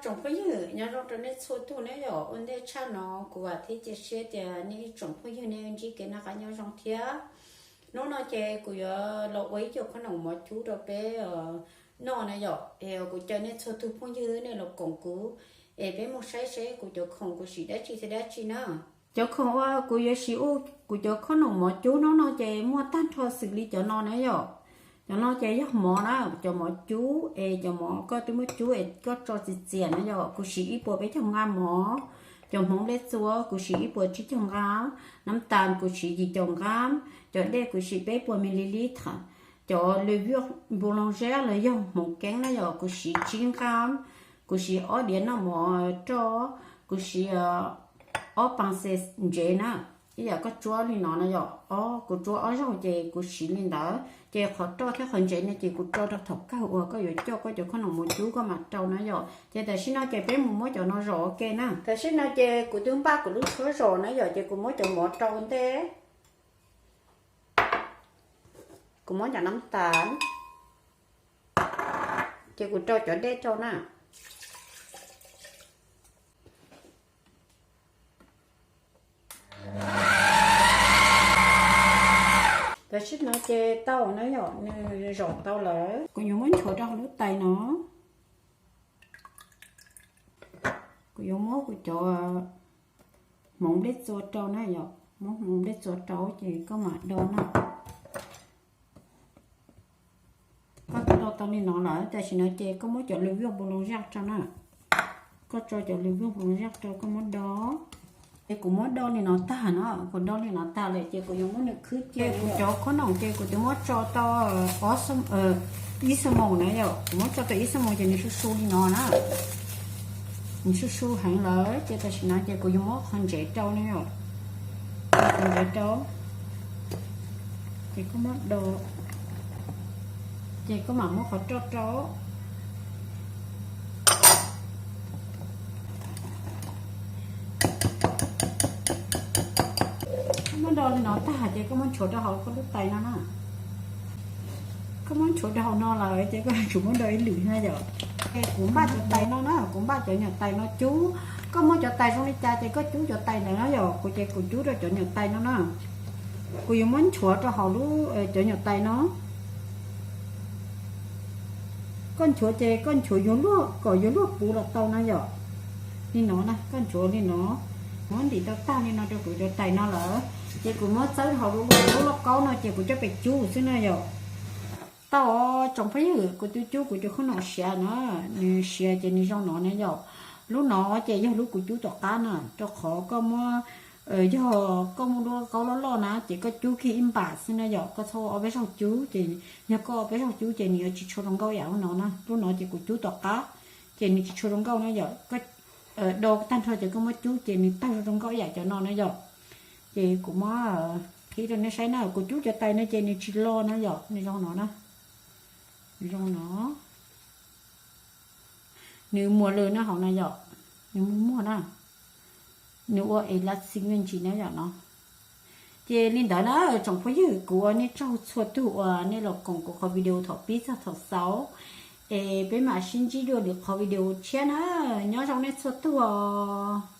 Tsoom phooj ywg, nyob zoo rau nej txhua tug na yom. Ua ntej tshaj no kuv vam thiab cia siab tias nej ib tsoom phooj ywg nej ntsib kev noj qab nyob zoo thiab. Hnub no ces kuv yuav los ua ib co qhob noom mov cub rau peb noj na yom. Es kuv caw nej txhua tug phooj ywg nej los koom kuv, es peb mus saib seb kuv cov khoom kuv siv dab tsi thiab dab tsi na. Cov khoom uas kuv yuav siv ua kuv cov qhob noom mov cub hnub no ces muaj tag nrho xws li cov no na yom. Cov no ces yog mov na, cov mov cub es cov mov koj twb muab cub es koj tso txias txias na yom. Kuv siv ib puas peb caug nqa mov, cov hmoov nplej txua kuv siv ib puas tsib caug nqa, nab tas kuv siv yim caum nqa, cov dej kuv siv peb puas mililitr, cov levure boulanger los yog hmoov keeb na yom, kuv siv tsib nqa, kuv siv ob diav noj mov roj, kuv siv ob pav xes ntsev na, ib yam koj tsuab li no na yom. Ob, kuv tsuab ob zaug ces kuv siv li ntawd, ces qhov roj thiab qhov ntsev no ces kuv rau rau thaum kawg uas koj yuav coj koj cov qhob noom mov cub koj mam rau na yom. Ces tam sim no ces peb mus muab cov no zom ua ke na. Tam sim no ces kuv twb npaj kuv lub tshuab zom na yom, ces kuv muab cov mov rau ntej, kuv muab cov nab tas, ces kuv rau cov dej rau na. Tam sim no ces tau na yom, nws zom tau lawm. Kuv yuav muab nchuav rau hauv lub tais no. Kuv yuav muab kuv cov hmoov nplej txua rau na yom, muab hmoov nplej txua rau ces koj mam do na. Koj do tau li no lawm, tam sim no ces koj muab cov lwm voj npu loo zaj rau na. Koj tso cov lwm voj npu loo zaj rau koj muab do. Ces kuv muab do li no tag na, kuv do li no tag lawm ces kuv yuav muab nws khwb cia. Kuv cov khob noom ces kuv twb muab tso tau ib xuab moos na yom, kuv muab tso tau ib xuab moos ces nws su su li no na. Nws su su heev lawm ces tam sim no ces kuv yuav muab qhov ntsev rau na yom. Qhov ntsev rau, ces koj muab do, ces koj mam muab qhov roj rau. Koj muab do li no tag ces koj muab nchuav rau hauv koj lub tais no na. Koj muab nchuav rau hauv no lawm ces koj yuav tsum muab do ib lwm na yom. Kuv npaj cov tais no na, kuv npaj cov nyuam tais no cub. Koj muaj cov tais zoo li cas ces koj cub cov tais ntawd na yom. Kuv ces kuv cub rau cov nyuam tais no na. Kuv yuav muab nchuav rau hauv lub, cov nyuam tais no. Koj nchuav ces koj nchuav yuav luaj kom yuav luaj puv los tau na yom. Li no na, koj nchuav li no, muab ntim tau tag li no rau kuv cov tais no lawm, ces kuv muab txawb hauv lub lauj kaub no ces kuv coj pem cub xwb na yom. Tau os tsoom phooj ywg, kuv twb cub kuv cov khob noom siav na, nws siav ces nws zoo no na yom. Lub no ces yog lub kuv cub tom qab na, rau qhov koj muab, yog koj muaj lub kaub loj loj na ces koj cub kiag ib npam xwb na yom, koj txhob ua ob peb zaug cub ces, yog koj ua peb zaug cub ces nws yuav tsis tshua zoo nkauj yam lub no na. Lub no ces kuv cub tom qab ces nws tsis tshua zoo nkauj na yom. Koj do tag nrho ces koj muab cub ces nws tawg zoo zoo nkauj yam cov no na yom. Ces kuv muab qhib rau nej saib na, kuv cub cov tais no ces nws tsis lo na yom, nws zoo no na. Nws zoo no. Nws muag lawm na hauv na yom, nws muag muag na, nws ua es lav xi me ntsis na yom no. Ces li ntawd na tsoom phooj ywg, kuv ua nej tsaug txhua tug uas nej los koom kuv qhov video thaum pib txog thaum xaus, es peb mam sib ntsib dua lwm qhov video tshiab na. Nyob zoo nej txhua tug os.